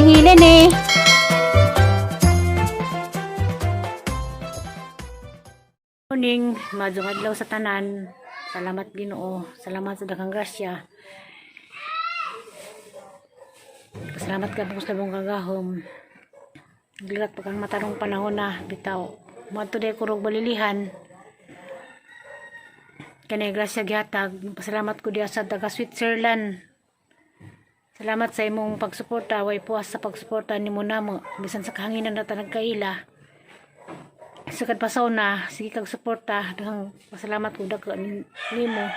Ang hilin eh. Morning, maayong adlaw sa tanan. Salamat Ginoo, salamat sa daghang grasya. Salamat ka sa labong kagahom. Gilat pa kang matarong panahon na bitaw. Moadto day kurog balilihan. Kanay grasya gihatag. Pasalamat ko diha sa taga Switzerland. Salamat sa imong pagsuporta, way puwas sa pagsuporta nimo namo bisan sa kahanginan na ta nagkaila. Sukad pasaw na, sige kag suporta, daghang pasalamat ko dako nimo.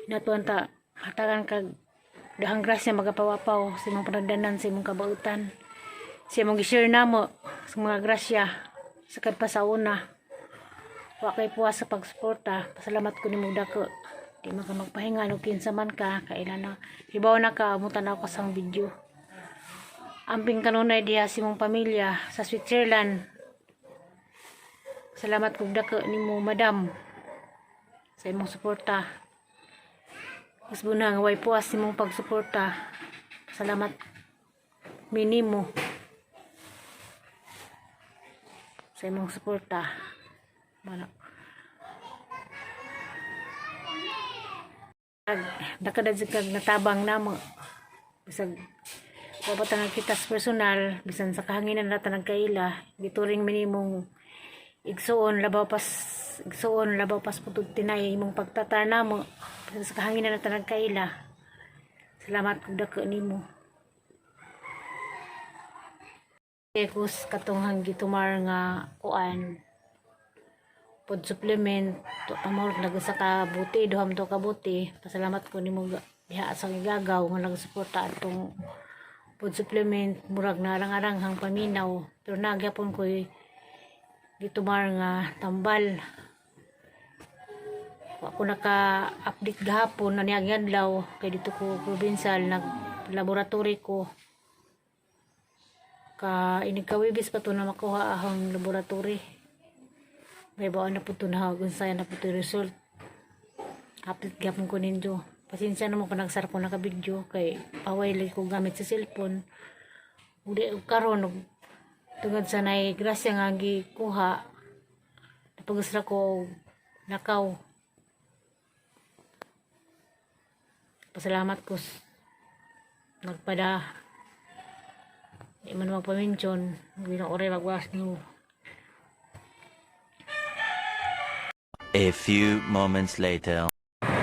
Natuan ta hatagan kag daghang grasya magapawapaw sa imong panagdanan, sa imong kabautan. Sa imong gi-share namo sa mga grasya sukad pasaw na. Wa kay puwas sa pagsuporta, pasalamat ko nimo dako. Di man ka magpahinga no kinsa man ka, kailan na hibaw na ka mutan-aw ka sang video. Amping kanunay diha sa imong pamilya sa Switzerland. Salamat kog dako nimo, madam, sa imong suporta. Mas bunang way puwas nimong pagsuporta. Salamat minimo sa imong suporta. Mana. Nakadad kag natabang namo. Bisag wa pa ta kita sa personal, bisan sa kahanginan na ta nagkaila, gituring minimong igsuon labaw pas igsuon labaw pas putod tinay imong pagtatar namo bisan sa kahanginan na ta nagkaila. Salamat kog dako nimo. Ekus katong gitumar nga kuan food supplement to pamor nag usa ka buti, duham to ka buti. Pasalamat ko nimo diha sa gigagaw nga nagsuporta atong food supplement, murag narang-arang hang paminaw, pero nagyapon ko'y gitumar nga tambal. Wa ko naka-update gahapon na niang adlaw kay dito ko provincial nag laboratory ko ka inig ka Webes pa to na makuha ahang laboratory. May baon na po to na unsay na po to result. Update gapon ko ninyo. Pasensya na mo kung nagsara ko naka-video kay paway lagi ko gamit sa cellphone. Uli karon og tungod sa nay grasya nga gikuha, napagusra ko og lakaw. Pasalamat ko nagpada di man magpa-mention Ginoo ray magwas nimo. A few moments later. Wala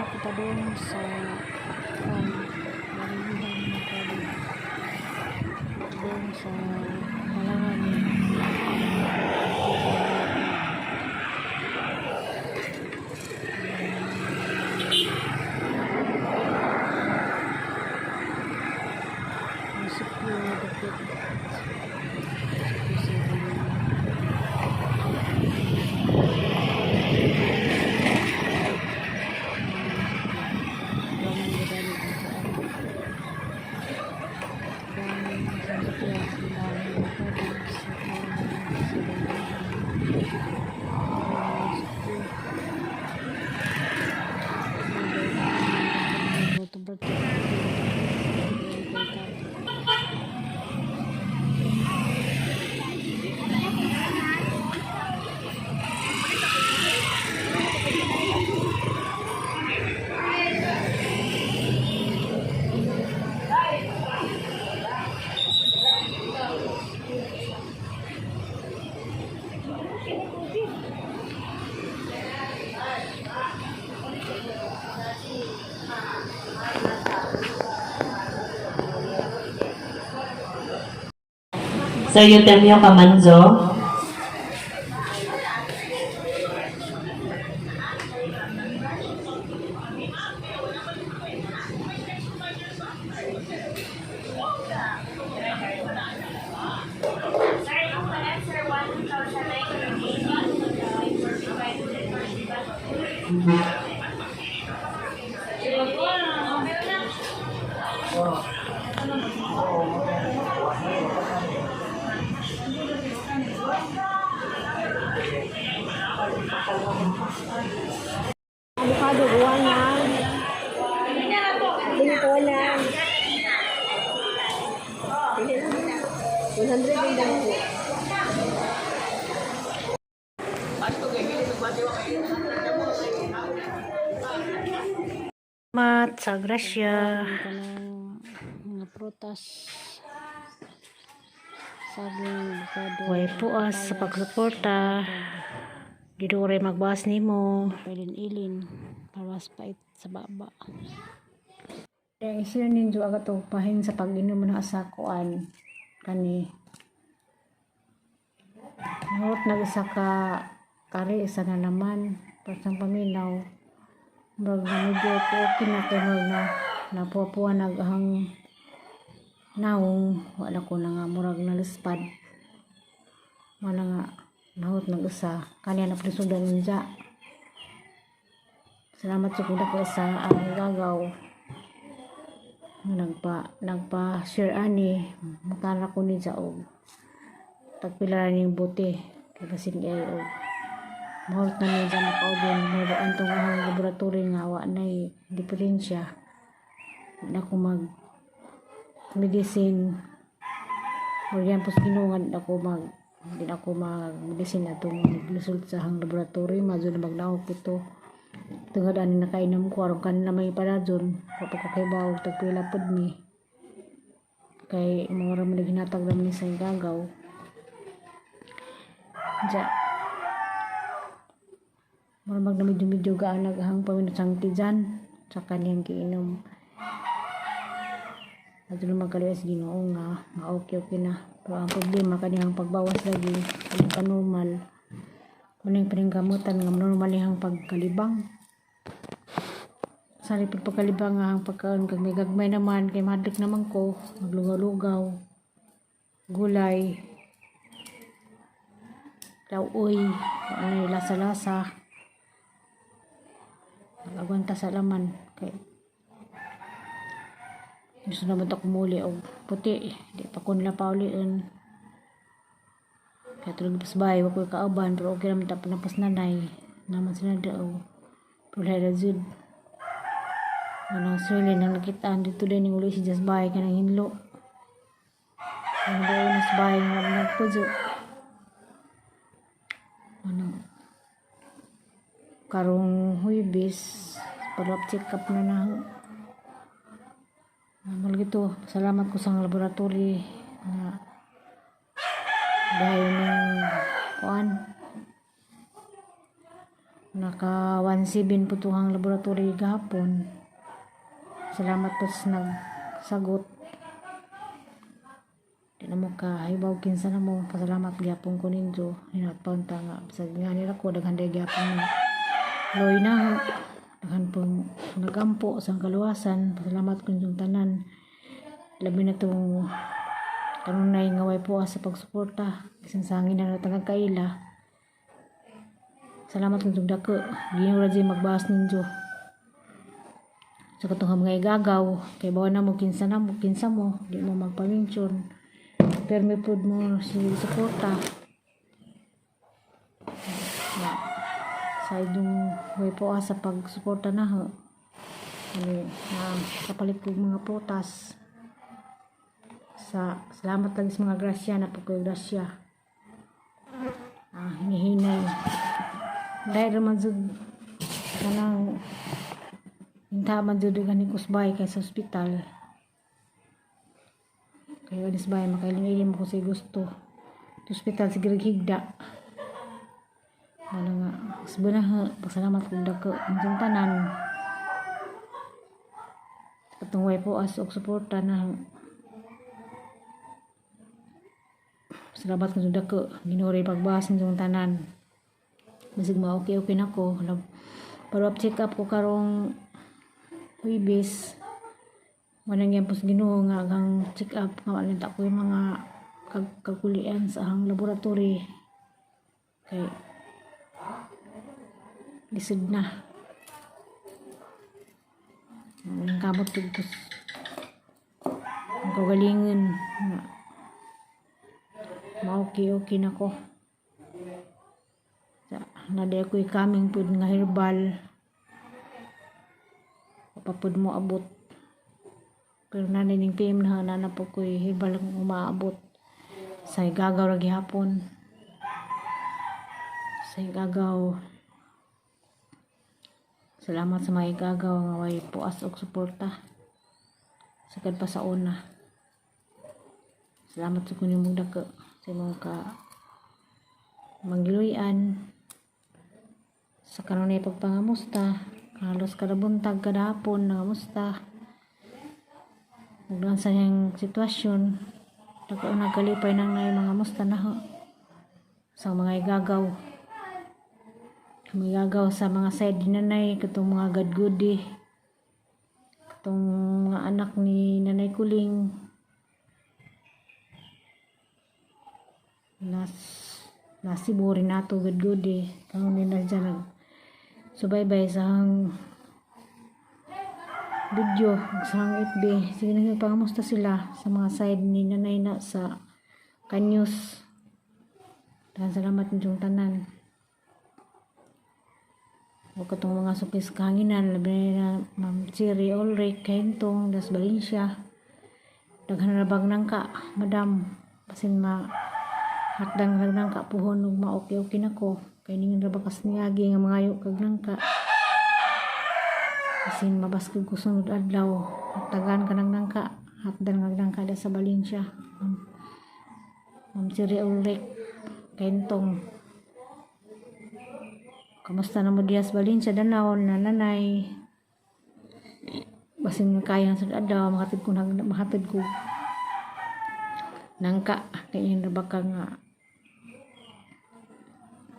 ko pa doon sa balilihan ng kali. Doon sa Malangan. Munisipyo, dapit. Munisipyo sa Balilihan. Daming gadali ang kuan. Daming sasakyan sa sa Balilihan. Munisipyo. Sir Eutemio Camanzo. 100 din daw po. Mat sa grasya. Kanang mga prutas. Saging, avocado. Way puas sa pagsuporta. Giduray magbaas nimo. Ilin-ilin. Para pait sa baba. Kaya i-share ninyo agad to pahin sa pag-inom na sa kuan kani. Nahurot nag isa ka kari isa na naman pasang paminaw. Murag na medyo okay na kay murag na napuapuan nag ang naong wala ko na nga murag nalispad. Wala nga nahurot nag isa kaniya na prisudan unja. Salamat sa kuda ko sa ang gagaw nagpa share ani makara ko ni sa og tagpila ning bote kay basin ay og mahurot na ni sa makaubon may antong ang laboratory nga wa nay diferensya na ko mag medicine or yan pos Ginoo ako mag din ako mag medicine atong result sa hang laboratory madyo na magnaok ito tungod ani nakainom ko aron kan na may paradyon wa pa ko kahibaw tagpila pod ni kay mga ra man ginatag ra man ni sa gagaw ja mura mag na medyo medyo gaan naghang paminot tijan sa kaniyang giinom. Adto na magkaliwas Ginoo nga nga okay okay na, pero ang problema kaniyang pagbawas lagi dili pa normal kuning paningkamutan nga normal niyang pagkalibang sa pag pagkalibang nga ang pagkaon kag may gagmay naman kay mahadlok naman ko maglugaw-lugaw gulay lauoy ano lasa-lasa agwanta sa laman kay gusto naman ta kumuli og puti di pa kun pauli. Kaya tulog pas bahay wa ko'y kauban pero okay naman ta panapas nanay naman sila daw pero ra jud anang swele nang nakitaan dito din uli si Jas bahay kanang hinlo ang daw nas bahay nga nagpuzo ano karong Huwebes, follow up check up na na. Normal gito. Salamat ko sa laboratory nga dahil ng kuan naka 17 po tuhang laboratory gahapon. Salamat po sa nagsagot. Di na mo kahibaw kinsa na mo. Pasalamat gyapon ko ninyo. Hinatpaon ta nga sa nga nila ko daghan day gyapon na. Loy na daghan pong nagampo sa kaluwasan. Pasalamat ko ninyong tanan. Labi na tong kanunay nga way po sa pagsuporta. Bisan sa hangin na natangag kaila. Salamat ninyong dako. Ginoo ra jud magbaas ninyo. Sa katong mga igagaw, kay bawa na mo kinsa na mo, kinsa mo, di mo magpa-mention. Pero may pud mo si suporta. Na, sa inyong way po sa pagsuporta na ho. Ano, na kapalit ko mga prutas. Sa salamat lang sa mga grasya na pagkoy grasya. Ah, hinihinay. Dahil man jud kanang hinta man jud gani kusbay kay sa ospital. Kayo anis bay makailing-ilim ko sa gusto. Sa ospital sige higda. Wala nga. Sabon na ha. Pasalamat kong dako. Ang tanan. Katong way po as og suporta na. Salamat kong dako. Ginoo pagbahas ng tanan. Basig ma okay okay na ko. Follow up check up ko karong Huwebes. Manang yan po sa Ginoo nga ang check up nga wala ta ko yung mga kakulian sa ang laboratory kay lisod na. Ang kamot pud ko ang kagalingon nga ma-okay okay na ko. Sa naday ko'y kaming pud nga herbal papud mo abot pero nanay ning PM na nana po ko'y herbal ang umaabot. Sa igagaw ra gihapon. Sa igagaw. Salamat sa mga igagaw nga way puas og suporta. Sagad pa sa una. Salamat sa kunyong mong dako sa imong ka manggiluyan sa kanunay pagpangamusta, halos kada buntag, kada hapon nangamusta ug sa iyang sitwasyon. Dako nagkalipay nang nay mga musta na ho sa mga igagaw, mga igagaw sa mga side ni nanay, katong mga gadgudi, katong mga anak ni Nanay Kuling nas nasibo rin nato gadgudi karon ni na dyan nag subaybay sa hang video ug sa hang FB. Sige na, pangamusta sila sa mga side ni nanay na sa kanyos. Daghang salamat ninyong tanan o katong mga sukis kahanginan, labi na Ma'am Cherry Ulrich Kahintong das Valencia. Daghan na bag nangka, madam, basin ma hatdan rag nangka puhon ug ma-okay-okay na ko kay ningon ra ba kas niagi nga mangayo kag nangka, basin mabaskog ko sunod adlaw. Tagaan ka ng nangka, hatdan kag nangka da sa Valencia. Ma'am Cherry Ulrich Kahintong, kamusta na mo diya sa Valencia, Danau na nanay? Basin kaya sa adlaw mahatid ko nangka kay ra ba ka nga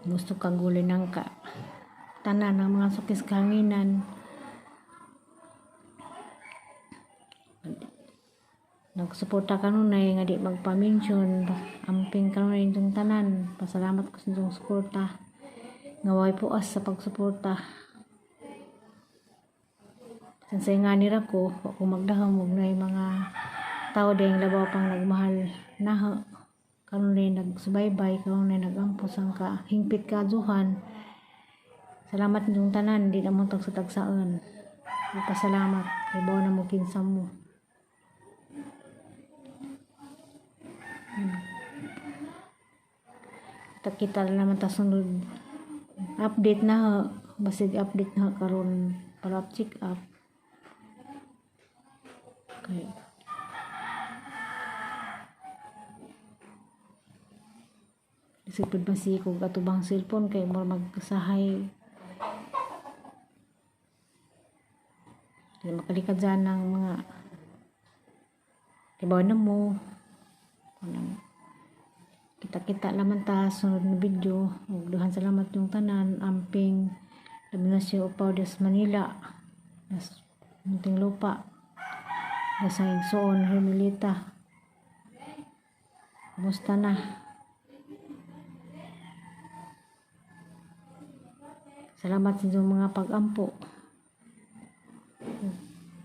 gusto ka gulay nangka. Tanan ang mga sukis kahanginan nagsuporta kanunay nga di magpa-mention, amping kanunay inyong tanan. Pasalamat ko sa inyong suporta nga way puas sa pagsuporta. Sansay nga nira ko wa ko magdahom ug naay mga tao dayang labaw pang nagmahal naha, kanunay nagsubaybay, kanunay nagampo sang ka hingpit kaadzuhan. Salamat ninyong tanan, di na mo tagsa-tagsaon. Pasalamat kay bawa na mo kinsa mo. Kita na naman ta sunod update na ho. Basig update na ho karon para check up kay isipod ba siya kog atubang cellphone kay mura magsahay. Di makalikad dyan ng mga kibaw na mo. Kanang kita-kita laman ta sunod na video. Ug duhan salamat yung tanan, amping, labi na siya upaw des Manila das Muntinlupa das ang igsoon Hermelita. Kumusta na? Salamat sa inyong mga pag-ampo.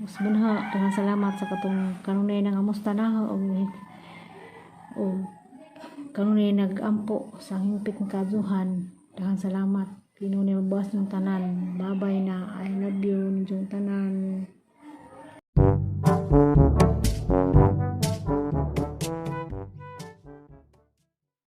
Mas ha, daghang salamat sa katong kanunay nang amusta na og og kanunay nag-ampo sa hingpit nga kaadzuhan. Daghang salamat. Ginoo ni mabuhat ng tanan. Babay na. I love you ninyong tanan.